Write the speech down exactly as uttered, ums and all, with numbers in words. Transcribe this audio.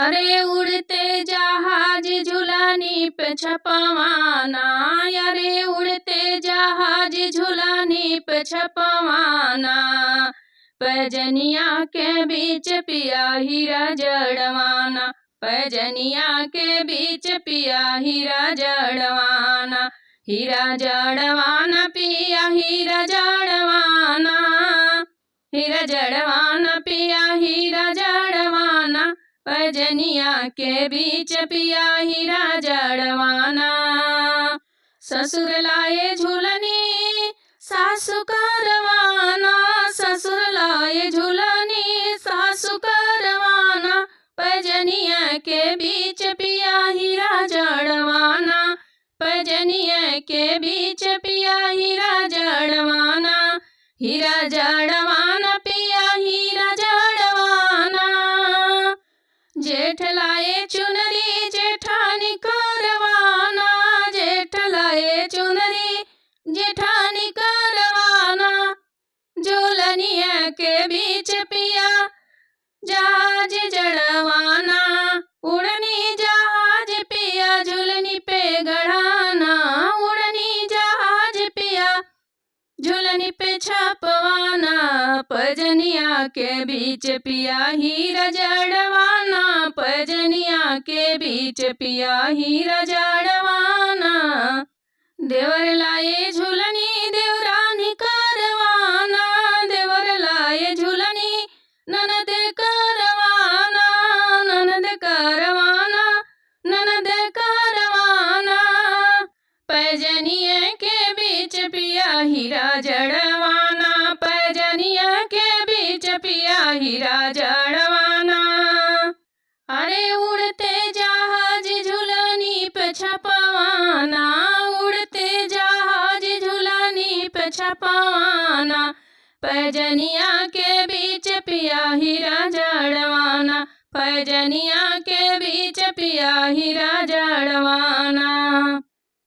अरे उड़ते जहाज झुलनी पे छपवाना, अरे उड़ते जहाज झुलनी पे छपवाना, पैजनिया के बीच पिया हीरा जड़वाना, पैजनिया के बीच पिया हीरा जड़वाना, हीरा जड़वाना पिया हीरा जड़वाना, हीरा जड़वाना पिया हीरा जड़वाना, पैजनिया के बीच पिया हीरा जड़वाना। ससुर लाए झुलनी सासु करवाना, ससुर लाए झुलनी सासु करवाना, पैजनिया के बीच पिया हीरा जड़वाना, पैजनिया के बीच पिया हीरा जड़वाना, हीरा जड़वाना पिया हीरा जड़वाना। जेठ लाए चुनरी जेठानी करवाना, जेठ लाए चुनरी जेठानी करवाना, झुलनिया के बीच पिया जहाज जड़वाना, उड़नी जहाज पिया झुलनी पे गढ़ाना, उड़नी जहाज पिया झुलनी पे छपवाना, पैजनिया के बीच पिया हीरा जड़वाना, पैजनिया के बीच पिया हीरा जड़वाना। देवर लाए झुलनी देवरानी करवाना, देवर लाए झुलनी ननद करवाना, ननद करवाना, ननद करवाना। पैजनिया के बीच पिया हीरा जड़वाना, पैजनिया के बीच पिया हीरा जड़वाना। अरे उड़ते जहाज झुलनी पे छपवाना, उड़ते जहाज झुलनी पे छपवाना, पैजनिया के बीच पिया हीरा जड़वाना, पैजनिया के बीच पिया हीरा जड़वाना।